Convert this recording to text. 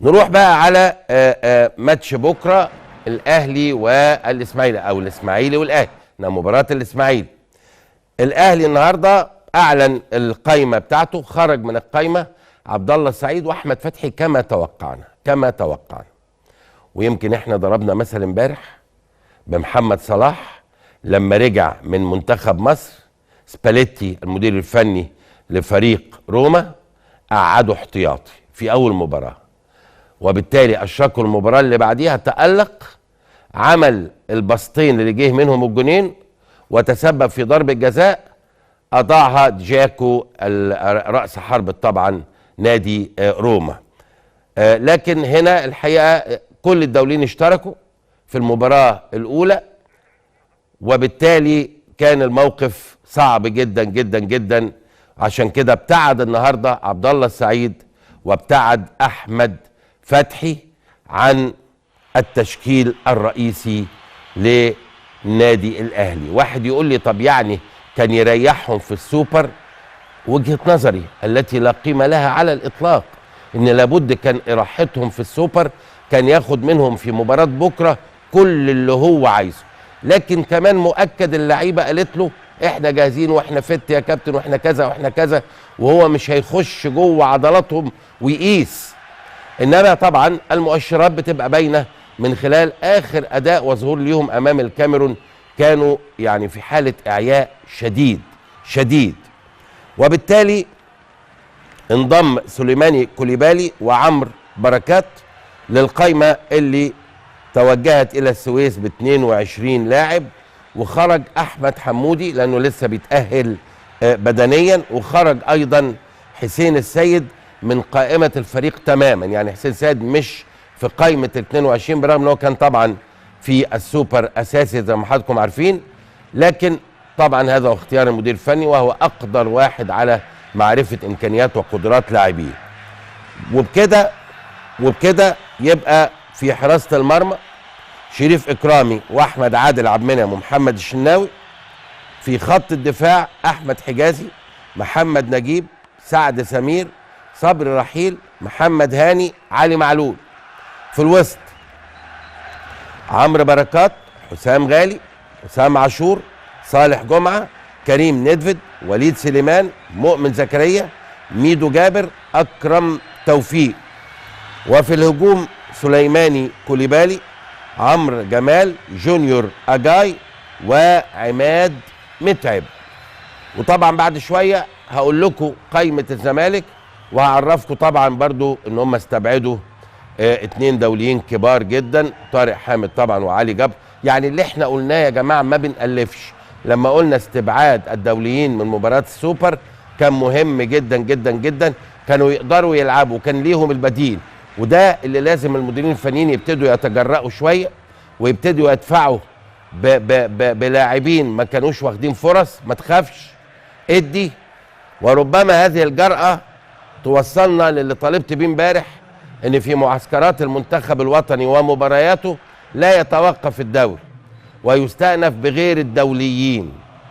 نروح بقى على ماتش بكره، الاهلي والاسماعيلي او الاسماعيلي والاهلي، مباراة الاسماعيلي. الاهلي النهارده اعلن القايمة بتاعته، خرج من القايمة عبد الله السعيد واحمد فتحي كما توقعنا، كما توقعنا. ويمكن احنا ضربنا مثل امبارح بمحمد صلاح لما رجع من منتخب مصر، سباليتي المدير الفني لفريق روما قعدة احتياطي في اول مباراة، وبالتالي اشركوا المباراة اللي بعديها، تألق، عمل البسطين اللي جه منهم الجونين وتسبب في ضربه جزاء اضاعها جاكو رأس حرب طبعا نادي روما. لكن هنا الحقيقة كل الدولين اشتركوا في المباراة الاولى، وبالتالي كان الموقف صعب جدا جدا جدا. عشان كده ابتعد النهارده عبد الله السعيد وابتعد احمد فتحي عن التشكيل الرئيسي لنادي الاهلي. واحد يقول لي طب يعني كان يريحهم في السوبر؟ وجهة نظري التي لا قيمة لها على الإطلاق إن لابد كان إراحتهم في السوبر، كان ياخد منهم في مباراة بكرة كل اللي هو عايزه. لكن كمان مؤكد اللعيبة قالت له إحنا جاهزين وإحنا فت يا كابتن وإحنا كذا وإحنا كذا، وهو مش هيخش جوه عضلاتهم ويقيس. إنما طبعا المؤشرات بتبقى باينة من خلال آخر أداء وظهور ليهم أمام الكاميرون، كانوا يعني في حالة إعياء شديد شديد. وبالتالي انضم سليماني كوليبالي وعمرو بركات للقايمة اللي توجهت إلى السويس ب 22 لاعب، وخرج أحمد حمودي لأنه لسه بيتأهل بدنيا، وخرج أيضا حسين السيد من قائمة الفريق تماما. يعني حسين السيد مش في قائمة 22 برغم أنه كان طبعا في السوبر أساسي زي ما حضراتكم عارفين، لكن طبعا هذا هو اختيار المدير الفني، وهو أقدر واحد على معرفة إمكانيات وقدرات لاعبيه. وبكده يبقى في حراسة المرمى شريف إكرامي وأحمد عادل عبد المنعم ومحمد الشناوي، في خط الدفاع أحمد حجازي، محمد نجيب، سعد سمير، صبري رحيل، محمد هاني، علي معلول. في الوسط عمرو بركات، حسام غالي، حسام عاشور، صالح جمعة، كريم ندفد، وليد سليمان، مؤمن زكريا، ميدو جابر، أكرم توفيق. وفي الهجوم سليماني كوليبالي، عمرو جمال، جونيور أجاي، وعماد متعب. وطبعا بعد شوية هقول لكم قائمة الزمالك، وهعرفكم طبعا برضو ان هم استبعدوا 2 دوليين كبار جدا، طارق حامد طبعا وعلي جبر. يعني اللي احنا قلناه يا جماعة ما بنألفش، لما قلنا استبعاد الدوليين من مباراة السوبر كان مهم جدا جدا جدا، كانوا يقدروا يلعبوا، كان ليهم البديل. وده اللي لازم المديرين الفنيين يبتدوا يتجرأوا شوية ويبتدوا يدفعوا بلاعبين ما كانوش واخدين فرص. ما تخافش، ادي. وربما هذه الجرأة توصلنا للي طالبت بيه امبارح، ان في معسكرات المنتخب الوطني ومبارياته لا يتوقف الدوري ويستأنف بغير الدوليين.